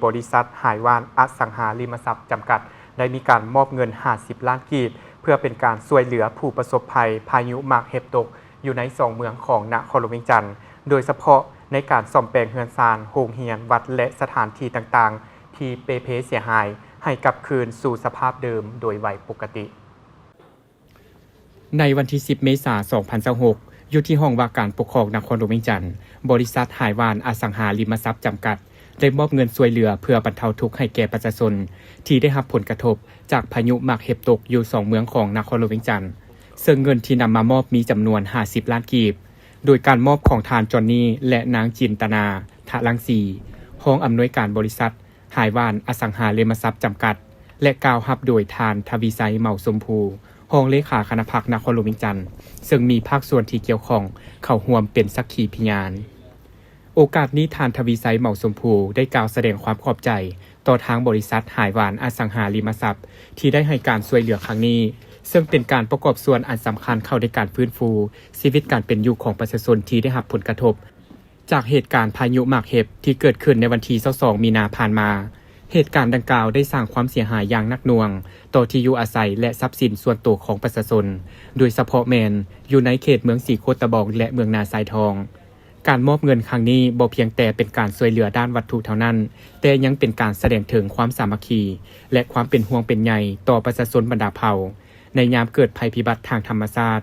ບໍລິສັດຫາຍຫວານອະສັງຫາລິມະຊັບຈຳກັດ ໄດ້ມີການມອບເງິນຫ້າສິບລ້ານກີບ ເພື່ອເປັນການຊ່ວຍເຫຼືອຜູ້ປະສົບໄພພາຍຸໝາກເຫັບຕົກ ຢູ່ໃນສອງເມືອງຂອງນະຄອນຫຼວງວຽງຈັນ, ໂດຍສະເພາະໃນການສ້ອມແປງເຮືອນຊານ, ໂຮງຮຽນ, ວັດ ແລະ ສະຖານທີ່ຕ່າງໆ ທີ່ເປ່ເພເສຍຫາຍ ໃຫ້ກັບຄືນສູ່ສະພາບເດີມໂດຍໄວປົກກະຕິ. ໃນວັນທີສິບ ເມສາ ສອງພັນຊາວຫົກ ຢູ່ທີ່ຫ້ອງວ່າການປົກຄອງນະຄອນຫຼວງວຽງຈັນ, ບໍລິສັດຫາຍຫວານອະສັງຫາລິມະຊັບຈຳກັດ ໄດ້ມອບເງິນຊ່ວຍເຫຼືອເພື່ອບັນເທົາທຸກໃຫ້ແກ່ປະຊາຊົນທີ່ໄດ້ຮັບຜົນກະທົບຈາກພາຍຸໝາກເຫັບຕົກຢູ່ສອງເມືອງຂອງນະຄອນຫຼວງວຽງຈັນ, ເຊິ່ງເງິນທີ່ນຳມາມອບມີຈຳນວນຫ້າສິບລ້ານກີບ, ໂດຍການມອບຂອງທ່ານ ຈອນນີ ແລະ ນາງ ຈິນຕະນາ ທະລັງສີ ຮອງອຳນວຍການບໍລິສັດ ຫາຍຫວານອະສັງຫາລິມະຊັບຈຳກັດ ແລະ ກ່າວຮັບໂດຍທ່ານ ທະວີໄຊ ເໝົາຊົມພູ ຮອງເລຂາຄະນະພັກນະຄອນຫຼວງວຽງຈັນ, ເຊິ່ງມີພາກສ່ວນທີ່ກ່ຽວຂ້ອງເຂົ້າຮ່ວມເປັນສັກຂີພະຍານ. ໂອກາດນີ້ ທ່ານ ທະວີໄຊ ເໝົາຊົມພູ ໄດ້ກ່າວສະແດງຄວາມຂອບໃຈຕໍ່ທາງບໍລິສັດຫາຍຫວານອະສັງຫາລິມະຊັບ ທີ່ໄດ້ໃຫ້ການຊ່ວຍເຫຼືອຄັ້ງນີ້, ເຊິ່ງເປັນການປະກອບສ່ວນອັນສຳຄັນເຂົ້າໃນການຟື້ນຟູຊີວິດການເປັນຢູ່ຂອງປະຊາຊົນທີ່ໄດ້ຮັບຜົນກະທົບ ຈາກເຫດການພາຍຸໝາກເຫັບທີ່ເກີດຂຶ້ນໃນວັນທີຊາວສອງ ມີນາຜ່ານມາ. ເຫດການດັ່ງກ່າວໄດ້ສ້າງຄວາມເສຍຫາຍຢ່າງໜັກໜ່ວງຕໍ່ທີ່ຢູ່ອາໄສ ແລະ ຊັບສິນສ່ວນໂຕຂອງປະຊາຊົນ, ໂດຍສະເພາະແມ່ນຢູ່ໃນເຂດເມືອງສີໂຄດຕະບອງ ແລະ ເມືອງນາຊາຍທອງ. ການມອບເງິນຄັ້ງນີ້ບໍ່ພຽງແຕ່ເປັນການຊ່ວຍເຫຼືອດ້ານວັດຖຸເທົ່ານັ້ນ, ແຕ່ຍັງເປັນການສະແດງເຖິງຄວາມສາມັກຄີ ແລະ ຄວາມເປັນຫ່ວງເປັນໃຍຕໍ່ປະຊາຊົນບັນດາເຜົ່າ ໃນຍາມເກີດໄພພິບັດທາງທຳມະຊາດ.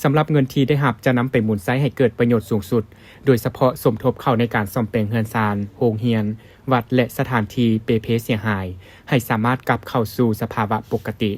ສຳລັບເງິນທີ່ໄດ້ຮັບຈະນຳໄປໝູນໃຊ້ໃຫ້ເກີດປະໂຫຍດສູງສຸດ, ໂດຍສະເພາະສົມທົບເຂົ້າໃນການສ້ອມແປງເຮືອນຊານ, ໂຮງຮຽນ, ວັດ ແລະ ສະຖານທີ່ເປ່ເພເສຍຫາຍ ໃຫ້ສາມາດກັບເຂົ້າສູ່ສະພາວະປົກກະຕິ.